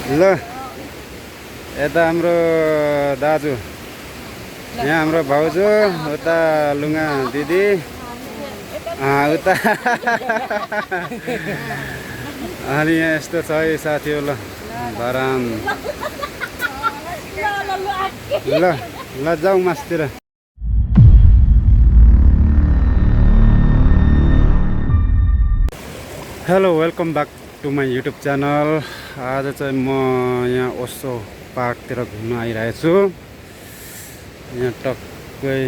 ल यता हाम्रो दाजु, यहाँ हाम्रो भाउजू, उता लुगा दिदी, उता अनि यहाँ यस्तो छ है साथी हो। ल धरान ल ल जाउँ मासतिर। Hello, welcome back to my YouTube channel. आज चाहिँ म यहाँ ओसो पार्कतिर घुम्न आइरहेको छु। यहाँ टक्कै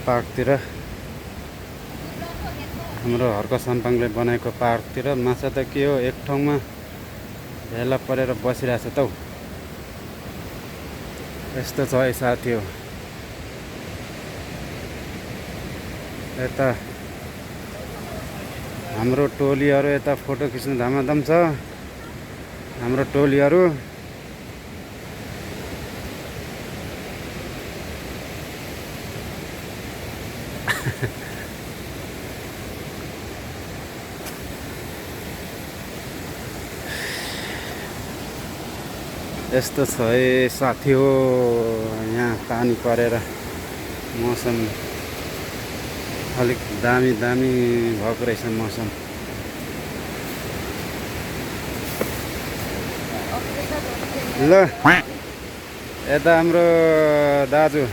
पार्कतिर हाम्रो हर्क साम्पाङले बनाएको पार्कतिर माछा त के हो, एक ठाउँमा भेला परेर बसिरहेछ त हौ। यस्तो छ है साथी हो। यता हाम्रो टोलीहरू यता फोटो खिच्नु धमाधम छ। हाम्रो टोलीहरू यस्तो छ है साथी हो। यहाँ पानी परेर मौसम अलिक दामी भएको रहेछ मौसम। ल यता हाम्रो दाजु,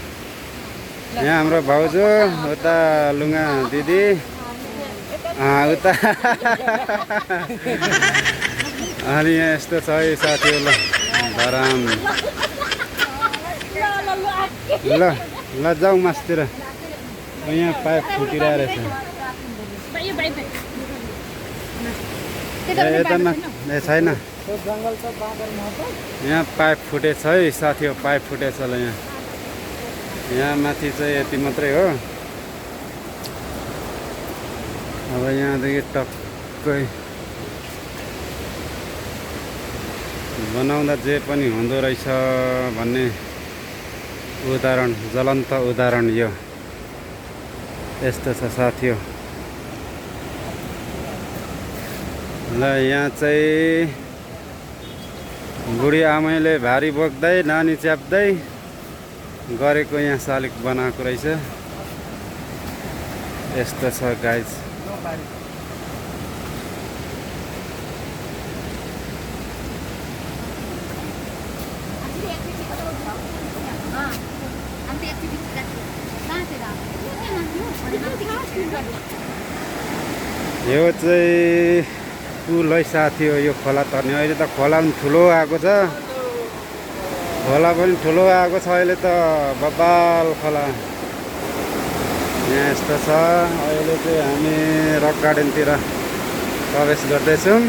यहाँ हाम्रो भाउजू, उता लुगा दिदी, उता अनि यहाँ यस्तो छ है साथी हो। ल धरान ल ल जाउँ मासतिर। यहाँ पाइप फुटिरहेको रहेछ। यतामा छैन, यहाँ पाइप फुटेछ है साथी हो। पाइप फुटेछ ल यहाँ माथि चाहिँ यति मात्रै हो। अब यहाँदेखि टक्कै बनाउँदा जे पनि हुँदो रहेछ भन्ने उदाहरण, ज्वलन्त उदाहरण यो। यस्तो छ साथी हो। ल यहाँ चाहिँ बुढी आमैले भारी बोक्दै नानी च्याप्दै गरेको यहाँ शालिग बनाएको रहेछ। यस्तो छ गाइज। यो चाहिँ पुल है साथी हो। यो खोला तर्ने अहिले त खोला पनि ठुलो आएको छ। खोला पनि ठुलो आएको छ अहिले त, बब्बाल खोला। यहाँ यस्तो छ। अहिले चाहिँ हामी रक गार्डनतिर प्रवेश गर्दैछौँ।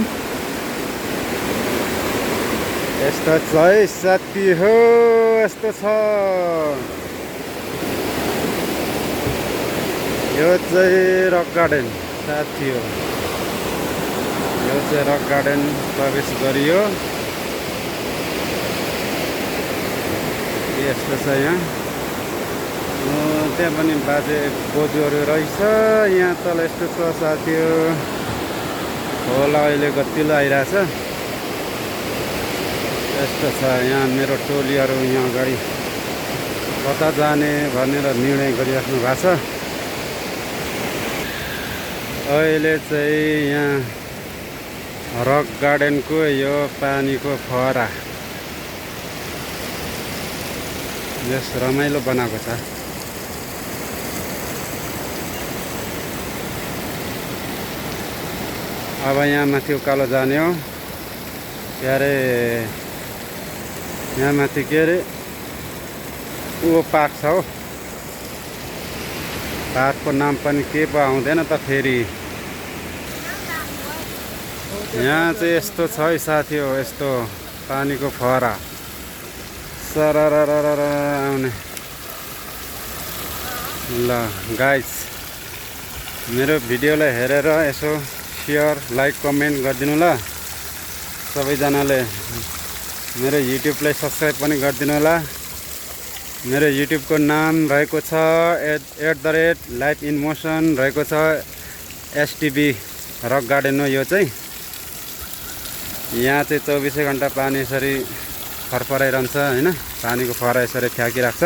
यस्तो छ है साथी हो। यस्तो छ। यो चाहिँ रक गार्डन साथी हो। यो चाहिँ रक गार्डन प्रवेश गरियो। यस्तो छ यहाँ। त्यहाँ पनि बाजे बोजूहरू रहेछ। यहाँ तल यस्तो छ साथी हो। खोला अहिले गतिलो आइरहेछ। यस्तो छ यहाँ मेरो टोलीहरू यहाँ अगाडि कता जाने भनेर निर्णय गरिराख्नु भएको छ। अहिले चाहिँ यहाँ रक गार्डनको यो पानीको फहरा यस रमाइलो बनाएको छ। अब यहाँ माथि उकालो जाने हो। के अरे यहाँ माथि के अरे ऊ पार्क छ हो। पार्कको नाम पनि के पो आउँदैन त फेरि। यहाँ चाहिँ यस्तो छ है साथी हो। यस्तो पानीको फहरा सरररर आउने। ल गाइस, मेरो भिडियोलाई हेरेर यसो सेयर, लाइक, कमेन्ट गरिदिनु ल। सबैजनाले मेरो युट्युबलाई सब्सक्राइब पनि गरिदिनु होला। मेरो युट्युबको नाम रहेको छ @लाइफ इन मोसन रहेको छ। एसटिभी रक गार्डन हो यो चाहिँ। यहाँ चाहिँ 24 घन्टा पानी यसरी फरफराइरहन्छ हैन। पानीको फहरा यसरी फ्याँकिराख्छ।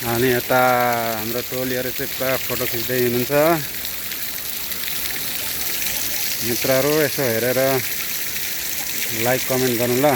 अनि यता हाम्रो टोलीहरू चाहिँ पुरा फोटो खिच्दै हुनुहुन्छ। मित्रहरू यसो हेरेर लाइक कमेन्ट गर्नु ल।